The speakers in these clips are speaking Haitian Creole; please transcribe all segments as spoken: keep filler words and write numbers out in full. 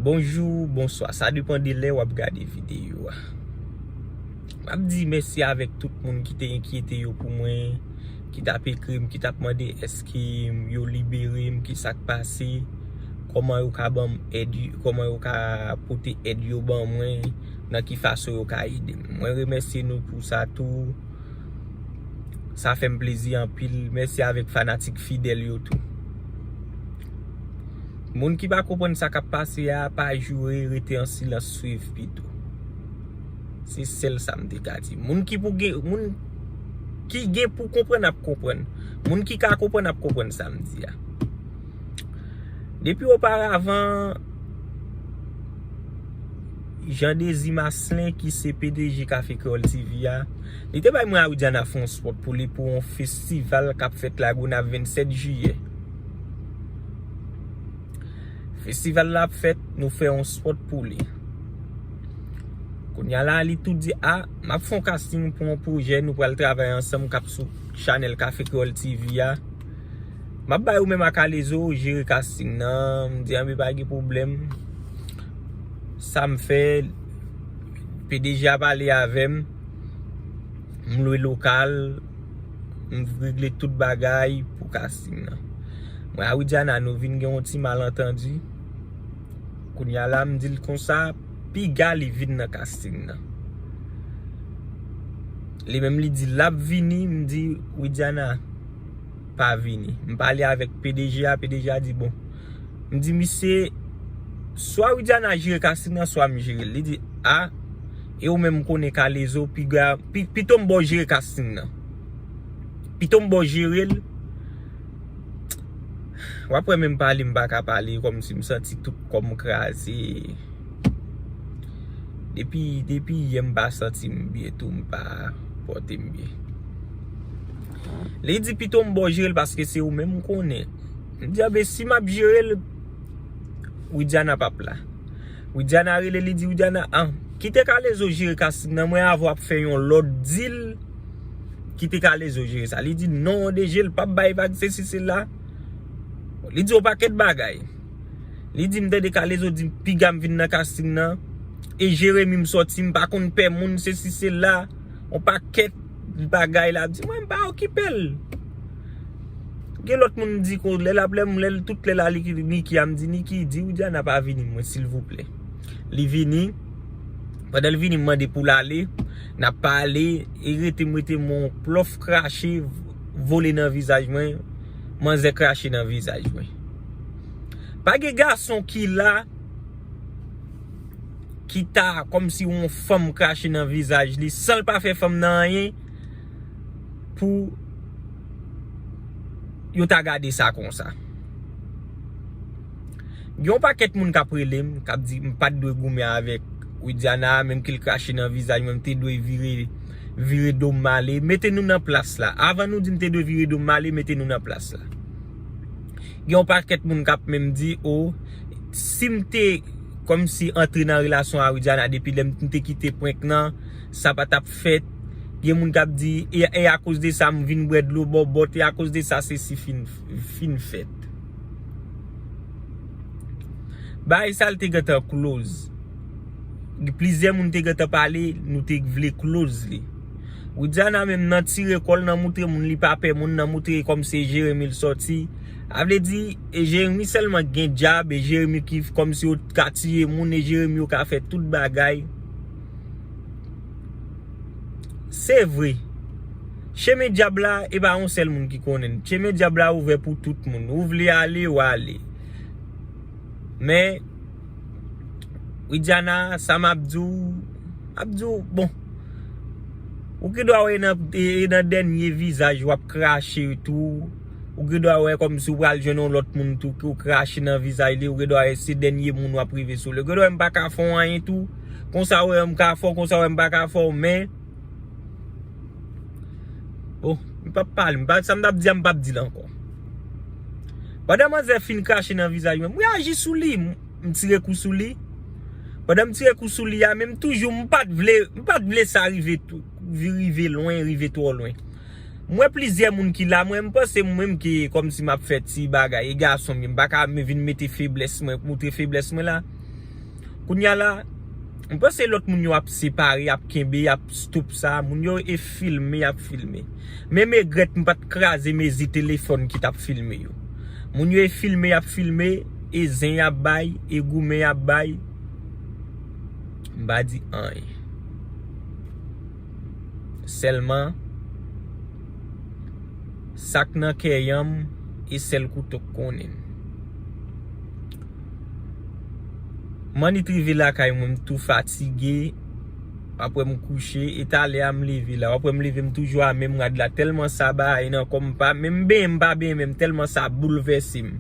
Bonjou, bonswa, sa depann de lè w ap gade videyo a. M ap di mèsi avèk tout moun ki te enkyete yo pou mwen, ki t ap ekri m, ki t ap mande èske yo libere m, ki sa k pase, kòman yo ka ban m èd, kòman yo ka pote èd yo ban mwen, nan ki fason yo ka ede m. Mwen remèsye nou pou sa tou. Sa fè m plezi anpil. Mèsi avèk fanatik fidèl yo tou. Moun ki pa konprann sa k ap pase a, pa joure, rete an silans, swiv pito. Se sèl sa m te ka di. Moun ki pou gen, moun ki gen pou konprann ap konprann. Moun ki ka konprann ap konprann sa m di a. Depi oparavan, Jean Désir Marcelin, ki se P D G Café Créole T V a, li te bay mwen a Widiana fè yon spot pou li pou yon festival k ap fèt Lagonav vennsèt jiyè. Festival la ap fèt, nou fè yon spot pou li. Kounye a la, li tou di, a, m ap fè yon casting pou yon pwojè, nou pral travay ansanm k ap sou chanèl Café Créole T V a. M ap bay ou menm ak Alezo jere casting nan. M di, anben, pa gen pwoblèm. Sa m fè, P D G a pale avè m. M lwe lokal. M regle tout bagay pou casting nan. Mwen a Widiana, nou vin gen yon ti malantandi. Kounye a la, m di l konsa, piga li vin nan casting nan. Li menm li di l ap vini, m di, Widiana, pa vini. M pale avèk P D G a, P D G a di, bon. M di, misye, swa Widiana jere casting nan, swa m jere l. Li di, a, e ou menm konnen k Alezo, piga, pi, pito m ba w jere casting nan. Pito m ba w jere l. W ap wè menm pale m pa ka pale, kòmsi m santi tout kò m kraze. Depi, depi yè m pa santi m byen tou, m pa pòte m byen. Li di pito m ba w jere l paske se ou menm m konnen. M di, anben, si m ap jere l, Widiana p ap la. Widiana rele, li di, Widiana, an, kite Kalezo jere casting nan, mwen avè w ap fè yon lòt deal, kite Kalezo jere sa. Li di, non, D G, l p ap bay vag, sesi, sela. Li di yon pakèt bagay. Li di, m tande Kalezo di, piga m vin nan casting nan. E Jeremi m sòti, m pa konn pè moun, sesi, sela. Yon pakèt bagay la, di, mwen, m pa okipe l. Gen lòt moun m di, kon, lè l ap, lè m, lè l, tout lè la, li, Niki a, m di, Niki, di Widiana pa vini, mwen, silvouplè. Li vini. Pandan l vini, m mande pou l ale. N ap pale, e rete, m rete, m wè yon plòf krache, vole nan vizaj mwen. Manzè krache nan vizaj mwen. Pa gen gason ki la, ki ta, kòmsi yon fanm krache nan vizaj li, san l pa fè fanm nan anyen, pou yo ta gade sa konsa. Gen yon pakèt moun k ap rele m, k ap di m pa t dwe goumen avèk Widiana, menm ke l krache nan vizaj mwen, m te dwe vire, vire do m ale. Mete nou nan plas la. Avan nou di m te dwe vire do m ale, mete nou nan plas la. Gen yon pakèt moun k ap menm di, o, si m te kòmsi antre nan relasyon a Widiana depi lè m te kite prank nan, sa pa t ap fèt. Gen moun k ap di, e, e akoz de sa m vin bwè dlo bòbòt, e akoz de sa sesi fin, fin fèt. Bagay sa l te gentan close. Plizyè moun te gentan pale, nou te vle close li. Widiana menm nan tire kò l, nan moutre moun li pa pè moun, nan moutre kòmsi e Jeremi l sòti. A vle di, e Jeremi sèlman k gen djab, e Jeremi ki kòmsi yo ka tiye moun, e Jeremi yo ka fè tout bagay. Se vre. Chemen dyab la, e pa yon sèl moun ki konnen l. Chemen dyab la ouvè pou tout moun. Ou vle ale, w ale. Men, Widiana, sa m ap di w, m ap di w, bon. Ou gen dwa wè nan, e, e nan dènye vizaj w ap krache tou. Ou gen dwa wè kòmsi w pral jwenn yon lòt moun tou, ke w krache nan vizaj li. Ou gen dwa wè se dènye moun w ap rive sou li. Ou gen dwa wè m pa ka fè w anyen tou. Konsa w wè m ka fè w, konsa w wè m pa ka fè w, men. Bon, m p ap pale, m pa, sa m t ap di a, m p ap di l ankò. Pandan manzè fin krache nan vizaj mwen, m reyaji sou li, m, m tire kou sou li. Pandan m tire kou sou li a, men m toujou, m pa t vle, m pa t vle sa rive tou, rive lwen, rive twò lwen. M wè plizyè moun ki la, mwen, m panse mwen menm ki kòmsi m ap fè ti bagay, e gason m ye, m pa ka vin mete feblès mwen, moutre feblès mwen la. Kounye a la, m panse lòt moun yo ap separe, ap kenbe, ap stop sa. Moun yo e filme, ap filme. Men m regrèt m pa t kraze mezi telefòn ki t ap filme yo. Moun yo e filme, ap filme, e zen y ap bay, e goumen y ap bay. M pa di anyen. Sèlman, sa k nan kè yanm, e sèl kouto k konnen. M annik rive lakay mwen, m tou fatige. W ap wè m kouche, e talè a m leve la. W ap wè m leve, m toujou a menm rad la. Tèlman sa bagay nan kò m, pa menm benyen, m pa benyen menm, tèlman sa boulvèse m.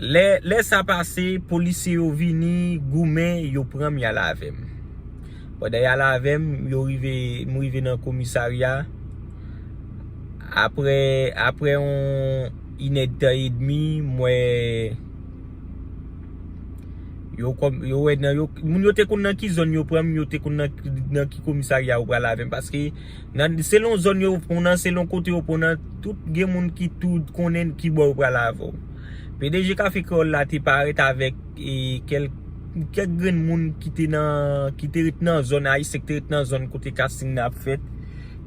Lè, lè sa pase, polisye yo vini, goumen, yo pran m, y al avè m. Pandan y al avè m, yo rive, m rive nan komisarya. Apre, apre yon inèdtan edmi, m wè yo kòm, yo wè nan yo, moun yo te konn nan ki zòn yo pran m, yo te konn nan, nan ki komisarya yo pral avè m. Paske nan, selon zòn yo pran w nan, selon kote yo pran w nan, tout gen moun ki tou konnen ki bò yo pral avè w. P D G Kafe Kreyòl la te parèt avèk, e, kèl-, kèk grenn moun ki te nan, ki te ret nan zòn, Ayisyen ki te ret nan zòn kote casting nan ap fèt.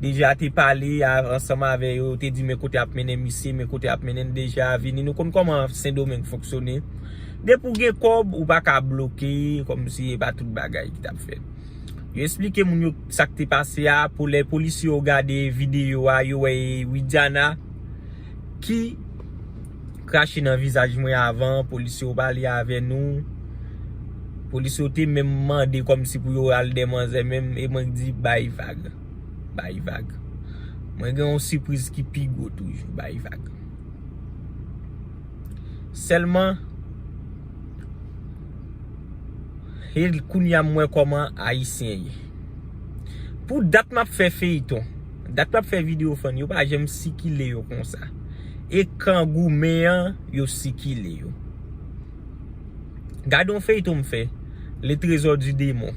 Deja te pale a, ansanm avè yo, yo te di men kote ap mennen misye, men kote ap mennen l. Deja vini, nou konn kòman Sendomeng fonksyone. Depi w gen kòb, ou pa ka bloke, kòmsi e pa tout bagay ki t ap fèt. Yo eksplike moun yo sa k te pase a, pou lè polisye yo gade videyo a, yo wè e Widiana ki krache nan vizaj mwen avan, polisye yo pale avè nou. Polisye yo te menm mande kòmsi pou yo al dèyè manzè menm, e mwen di bay vag. Bay vag. Mwen gen yon sipriz ki pi gwo toujou, bay vag. Sèlman, e kounye a m wè kòman Ayisyen ye. Pou dat m ap fè feyton, dat m ap fè videyo fann, yo pa janm sikile yo konsa. E kan goumen an, yo sikile yo. Gade yon feyton m fè, Le Trésor du Démon.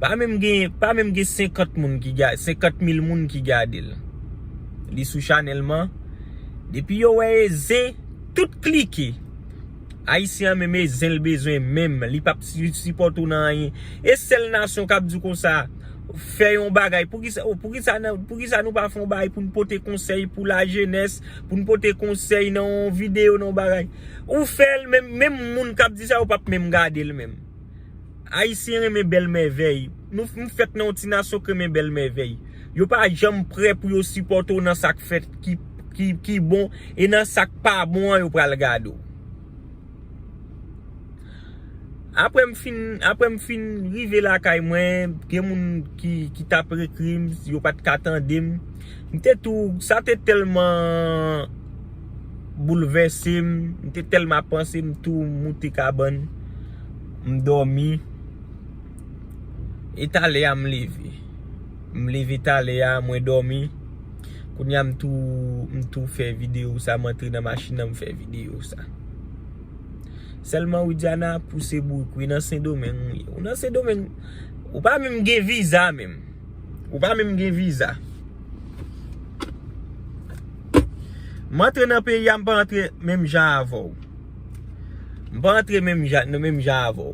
Pa menm gen, pa menm gen senkant moun ki gade, senkant mil moun ki gade l. Li sou chanèl mwen. Depi yo wè e zen, tout klike. Ayisyen an menm e zen l bezwen menm. Li p ap si-, sipòte w nan anyen. E sèl nasyon k ap di w konsa, fè yon bagay. Poukisa, poukisa, poukisa nou pa fè yon bagay pou n pote konsèy pou lajenès, pou n pote konsèy nan yon videyo, nan yon bagay? Ou fè l, menm, menm moun k ap di sa, yo p ap menm gade l menm. Ayisyen renmen bèl mèvèy. Nou, nou fèt nan yon ti nasyon k renmen bèl mèvèy. Yo pa janm prè pou yo sipòte w nan sa k fèt ki, ki, ki bon, e nan sa k pa bon an, yo pral gade w. Apre m fin, apre m fin rive lakay mwen, gen moun ki, ki t ap ekri m, yo pa t ka tande m. M te tou, sa te tèlman boulvèse m, m te tèlman panse, m tou moute kabann, m dòmi. E talè a m leve. M leve talè a, mwen dòmi. Kounye a m tou, m tou fè videyo sa, m antre nan machin nan, m fè videyo sa. Sèlman Widiana pouse bourik, wi, nan Sendomeng, wi. Ou nan Sendomeng, ou pa menm gen viza menm. Ou pa menm gen viza. M antre nan peyi a, m pa antre menm jan avè w. M pa antre menm jan, nan menm jan avè w.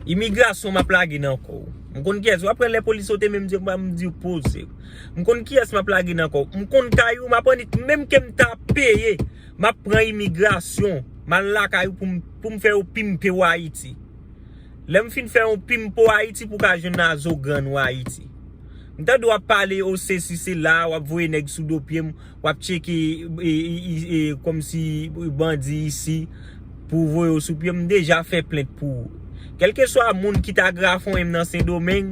Imigrasyon m ap lage nan kò w. M konn kiyès. W ap wè lè polis yo te menm di m, m di w poze. M konn kiyès m ap lage nan kò w. M konn kay ou, m ap annik, menm ke m ta peye, m ap pran imigrasyon. M al lakay ou pou m, pou m fè yo pimpe w Ayiti. Lè m fin fè yon pimpo Ayiti pou ka jwenn Azogrann ou Ayiti. M tande w ap pale o sesi sela, w ap voye nèg sou do pye m, w ap tcheke, e, e, e, e, kòmsi bandi isi pou voye w sou pye m. M deja fè plent pou ou. Kèlkeswa moun ki ta grafonyen m nan Sendomeng,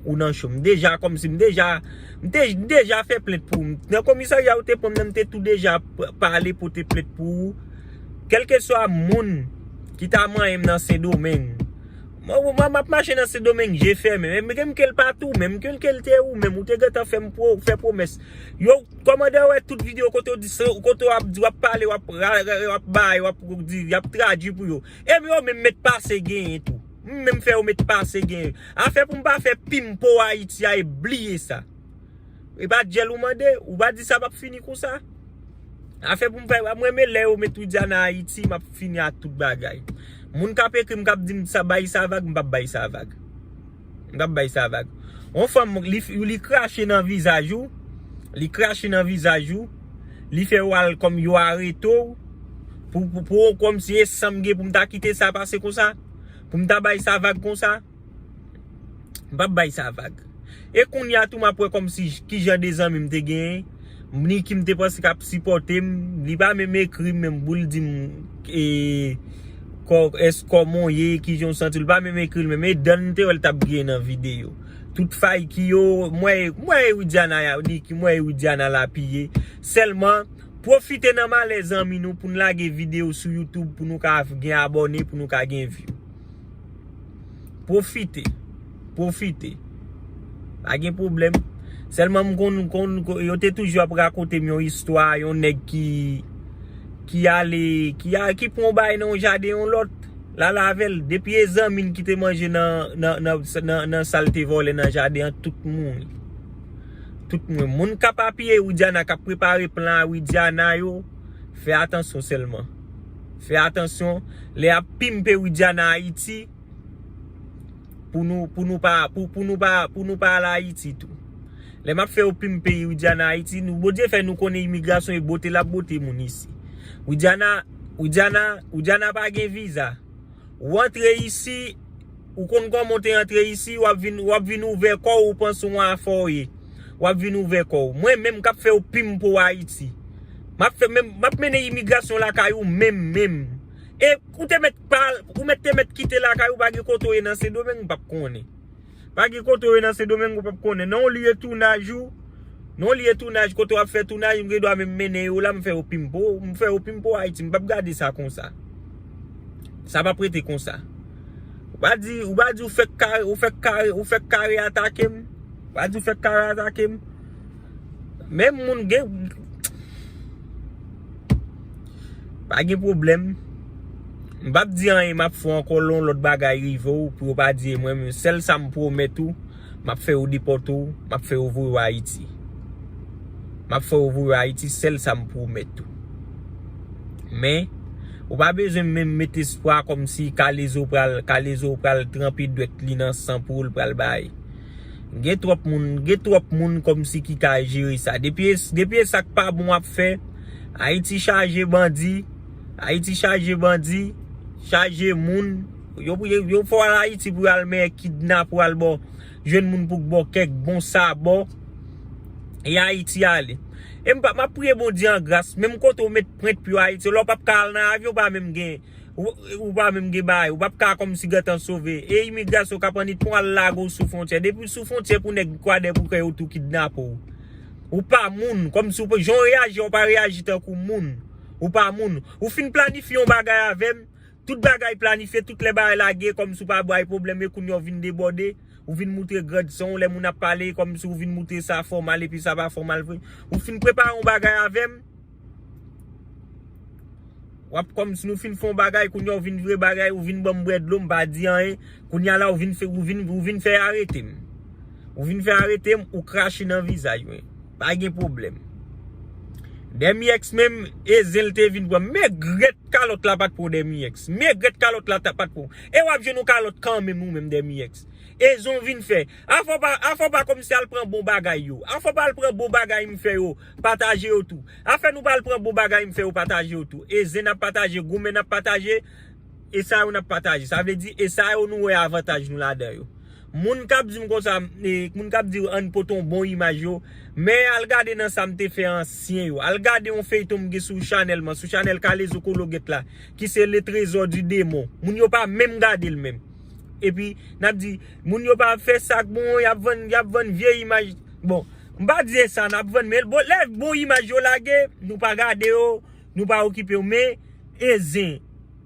ou nan cho. M deja kòmsi, m deja, m te, m deja fè plent pou ou. Nan komisarya ou te pran m nan, m te tou deja p-, pale pote plent pou ou. Kèlkeswa moun ki ta manyen m nan Sendomeng. Mwen, mwen, m ap mache nan Sendomeng, je fèmen. Men, men, men ke l pa tou, men ke l, ke l te ou menm, ou te gentan fè m pwo-, fè pwomès. Yo, kòmandè wè tout videyo kote w di, kote w ap di, w ap pale, w ap ra-, ra-, w ap bay, w ap di, y ap tradui pou yo. E men yo menm met pase genyen tou. M menm fè yo met pase genyen. Afè pou m pa fè pimpo Ayiti a, e bliye sa. E pa djèl ou mande, ou pa di sa p ap fini konsa. Afè pou m fè, mwen renmen lè yo met Widiana Ayiti, m ap fini ak tout bagay. Moun k ap ekri m, k ap di m sa, bay sa vag, m p ap bay sa vag. M p ap bay sa vag. Yon fanm, li, li krache nan vizaj ou, li krache nan vizaj ou, li fè w al kòm yo arete w, pou, pou, pou, kòmsi e san m gen pou m ta kite sa pase konsa, pou m ta bay sa vag konsa. M p ap bay sa vag. E kounye a tou, m ap wè kòmsi j- ki jan de zanmi m te genyen. Niki m te panse k ap sipòte m. Li pa menm ekri m menm pou l di m e, kò, èske kòman w ye, ki jan w santi w. Li pa menm ekri l menm. E dan m te wè l t ap griyen nan videyo. Tout fay ki yo, mwen, mwen e Widiana, Niki, mwen e Widiana lapiye. Sèlman, pwofite nan malè zanmi nou pou n lage videyo sou YouTube pou nou ka gen abòne, pou nou ka gen view. Pwofite. Pwofite. Pa gen pwoblèm. Sèlman m konn, konn, yo te toujou ap rakonte m yon istwa, yon nèg ki, ki ale, ki, a, ki pran yon bagay nan yon jaden yon lòt, l ale avè l. Depi e zanmi n ki te manje nan, nan, nan, nan, nan sa l te vòlè nan jaden an, tout mouri. Tout mouri. Moun k ap apiye Widiana, k ap prepare plan a Widiana yo, fè atansyon sèlman. Fè atansyon. Lè y ap pimpe Widiana Ayiti, pou nou, pou nou pa, pou, pou nou pa, pou nou pa al Ayiti tou. Lè m ap fè yo pimpe Widiana Ayiti, nou, Bondye fè nou konnen imigrasyon e bote l ap bote moun isi. Widiana, Widiana, Widiana pa gen viza. Ou antre isi, ou konn kòman w te antre isi, w ap vin, w ap vin ouvè kò w, ou panse w afòye. W ap vin ouvè kò w. Mwen menm k ap fè yo pimpe w Ayiti. M ap fè menm, m ap mennen imigrasyon lakay ou menm, menm. E ou te mèt pa, ou mèt te mèt kite lakay ou, pa gen kote w ye nan Sendomeng, m p ap konnen. Pa gen kote w ye nan Sendomeng, ou p ap konnen. Nan yon lye tounaj ou, nan yon lye tounaj, kote w ap fè tounaj, m gen dwa menm mennen yo la, m fè yo pimpe w, m fè yo pimpe w Ayiti, m p ap gade sa konsa. Sa p ap rete konsa. Ou pa di, ou pa di ou fèk kare, ou fèk kare, ou fèk kare atake m. Ou pa di ou fèk kare atake m. Menm moun gen, pa gen pwoblèm. M p ap di anyen, m ap fè ankò lè yon lòt bagay rive w, pou yo pa di e mwen menm. Sèl sa m pwomèt ou, m ap fè yo depòte w, m ap fè yo voye w Ayiti. M ap fè yo voye w Ayiti, sèl sa m pwomèt ou. Men, ou pa bezwen menm met espwa kòmsi Kalezo pral, Kalezo pral tranpe dwèt li nan san pou l pral bay. Gen twòp moun, gen twòp moun kòmsi ki ka jere sa. Depi e, depi e sa k pa bon w ap fè, Ayiti chaje bandi, Ayiti chaje bandi, chaje moun. Yo, yo, yo fè w al Ayiti pou y al men kidnape w al bò, jwenn moun pou k bò kèk bon sabò. E Ayiti ale. E m pa, m ap priye Bondye an gras, menm kote w met pwent pye w Ayiti, lè w p ap ka al nan avyon, w pa menm gen, ou, ou pa menm gen bagay, ou p ap ka kòmsi gentan sove. E imigrasyon k ap annit pran al lage w sou fwontyè. Depi w sou fwontyè pou nèg kwadèboukè yo tou kidnape w. Ou pa moun, kòmsi w pa, jan w reyaji a, w pa reyaji tankou moun. Ou pa moun. Ou fin planifye yon bagay avè m, tout bagay planifye, tout lè bagay lage, kòmsi w pa bay pwoblèm, e kounye a w vin debòde, ou vin moutre grandson w, lè moun ap pale, kòmsi w vin moutre sa fòmal epi sa pa fòmal vre. Ou fin prepare yon bagay avè m, w ap kòmsi nou fin fè yon bagay, kounye a w vin vire bagay, ou vin ban m bwè dlo, m pa di anyen, kounye a la w vin fè, ou vin, ou vin fè arete m. Ou vin fè arete m, ou krache nan vizaj mwen. Pa gen pwoblèm. Dèmiyèks menm, e zen l te vin pran m. Megrèt kalòt la pa t pran w Dèmiyèks. Megrèt kalòt la ta, pa t pran w. E w ap jwenn yon kalòt kanmenm ou menm Dèmiyèks. E zen w vin fè. Afè w pa, afè w pa kòmsi al pran bon bagay yo. Afè w pa al pran bon bagay m fè yo. Pataje yo tou. Afè nou pa al pran bon bagay m fè yo, pataje yo tou. E zen n ap pataje, goumen n ap pataje. E sa yo n ap pataje. Sa vle di, e sa yo nou wè avantaj nou ladan yo. Moun k ap di m konsa, e, moun k ap di ann pote yon bon imaj yo, men al gade nan sa m te fè ansyen yo. Al gade yon feyton m gen sou chanèl mwen, sou chanèl Kalezo Kologèt la, ki se Le Trésor du Démon. Moun yo pa menm gade l menm. Epi, n ap di, moun yo pa fè sa k bon, y ap vann, y ap vann vye imaj. Bon, m pa di e sa n ap vann, men bon, lè bon imaj yo lage, nou pa gade yo, nou pa okipe yo, men e zen,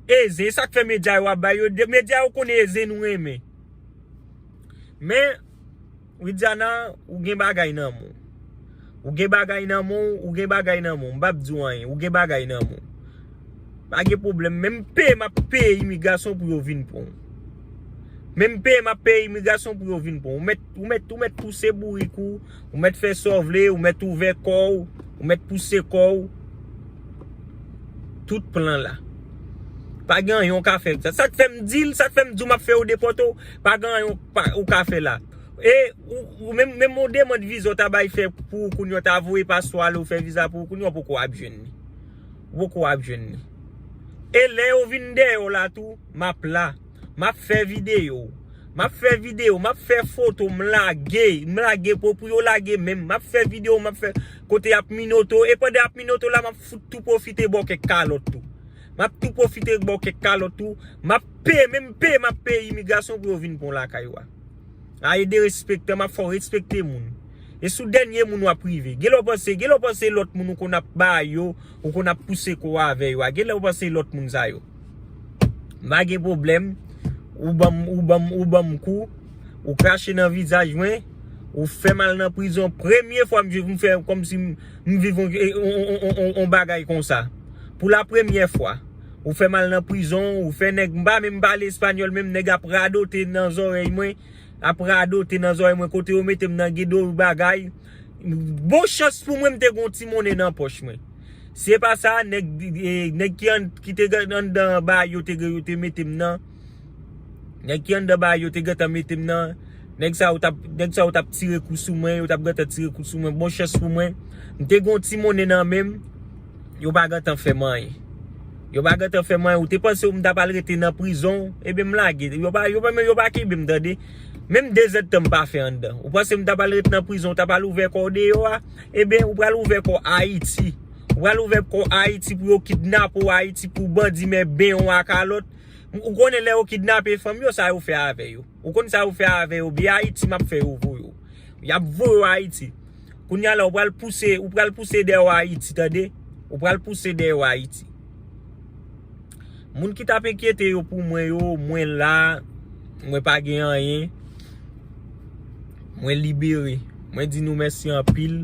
e zen, e sa k fè medya yo ap bay yo, de- medya yo konnen e zen nou renmen. Men, Widiana, ou gen bagay nan men w. Ou gen bagay nan men w, ou gen bagay nan men w. M p ap di w anyen, ou gen bagay nan men w. Pa gen pwoblèm, menm peye m ap peye imigrasyon pou yo vin pran w. Menm peye m ap peye imigrasyon pou yo vin pran w. Ou mèt, ou mèt, ou mèt pouse bourik ou, ou mèt fè sa w vle, ou mèt ouvè kò w, ou mèt pouse kò w. tout plan la. Pa gen anyen w ka fè. Sa, sa k fè m di l, sa k fè m di w m ap fè yo depòte w, pa gen anyen w pa- ou ka fè la. E ou, ou menm, menm yon demann viza w ta bay fè pou ou kounye a, w ta voye paspò ale w fè viza pou ou kounye a, w poko ap jwenn li. Ou poko ap jwenn li. E lè yo vin dèyè w la tou, m ap la. M ap fè videyo. M ap fè videyo, m ap fè foto, m lage, m lage pou, pou yo lage menm. M ap fè videyo, m ap fè kote y ap minoto. E pandan y ap minoto la, m ap fout tou pwofite ba w kèk kalòt tou. M ap tou pwofite ba w kèk kalòt tou. M ap peye, menm peye, m ap peye imigrasyon pou yo vin pran w lakay ou a. A, e derespektan, m ap fè w respekte moun. E sou dènye moun w ap rive. Gen lè w panse, gen lè w panse lòt moun ou konn ap ba yo, ou konn ap pouse kò w avè yo a. Gen lè w panse lòt moun sa yo. M pa gen pwoblèm. Ou ban m, ou ban m, ou ban m kou. Ou krache nan vizaj mwen. Ou fè m al nan prizon. Premye fwa m viv, m fè kòmsi m, m viv on, on, on, on, on, on bagay konsa. Pou la premyè fwa. Ou fè m al nan prizon, ou fè nèg, m pa menm pale espanyòl, menm nèg ap radote nan zòrèy mwen, ap radote nan zòrèy mwen, kote yo mete m nan, gen de bagay. Bon chans pou mwen, m te gon ti monnen nan pòch mwen. Se pa sa, nèg, e, nèg ki an, ki te gen anndan ba yo te, yo te mete m nan. Nèg ki anndan ba yo te gentan mete m nan. Nèg sa yo t ap, nèg sa yo t ap tire kou sou mwen, yo t ap gentan tire kou sou mwen. Bon chans pou mwen, m te gon ti monnen nan men m. Yo pa gentan fè m anyen. Yo pa gentan fè m anyen. Ou te panse m ta pral rete nan prizon? Ebyen, m lage. Yo pa, yo pa, men yo pa kenbe m, tande. Menm de zèdtan m pa fè anndan. Ou panse m ta pral rete nan prizon, w ta pral ouvè kò w deyò a? Ebyen, ou pral ouvè kò Ayiti. Ou pral ouvè kò Ayiti pou yo kidnape w Ayiti, pou bandi men ben w a kalòt. Ou konnen lè yo kidnape fanm yo, sa yo fè avè yo? Ou konn sa yo fè avè yo? Biyè Ayiti m ap fè yo voye w. Y ap voye w Ayiti. Kounye a la, ou pral pouse, ou pral pouse dèyè w Ayiti, tande? Ou pral pouse dèyè w Ayiti. Moun ki t ap enkyete yo pou mwen yo, mwen la, mwen pa gen anyen. Mwen libere. Mwen di nou mèsi anpil.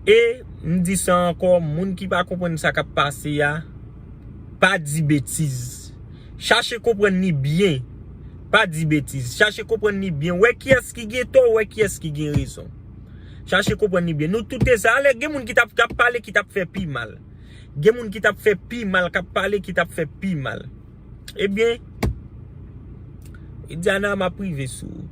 E m di sa ankò, moun ki pa konprann sa k ap pase a, pa di betiz. Chache konprann li byen. Pa di betiz. Chache konprann li byen. Wè kiyès ki gen tò, wè kiyès ki gen rezon. Chache konprann li byen. Nou tout te sa. Alè, gen moun ki t ap, k ap pale, ki t ap fè pi mal. Gen moun ki t ap fè pi mal, k ap pale, ki t ap fè pi mal. Ebyen, Diana, m ap rive sou ou.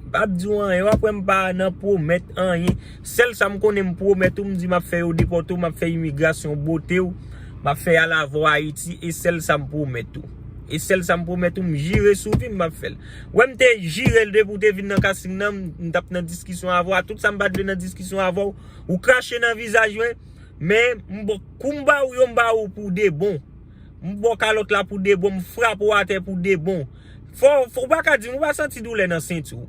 M p ap di w anyen, w ap wè m pa nan pwomèt anyen. Sèl sa m konnen m pwomèt ou, m di m ap fè yo depòte w, m ap fè imigrasyon bote w, m ap fè y al avè w Ayiti, e sèl sa m pwomèt ou. E sèl sa m pwomèt ou, m jire sou vi m, m ap fè l. Wè m te jire l depi w te vin nan casting nan, m, m t ap nan diskisyon avè w, a tout sa m pa t vle nan diskisyon avè w, ou krache nan vizaj mwen, men m, kou m ba ou yo, m ba ou pou de bon. M ba w kalòt la pou de bon, m frape w atè pou de bon. Fò, fò, ou pa ka di m, ou pa santi doulè nan senti w.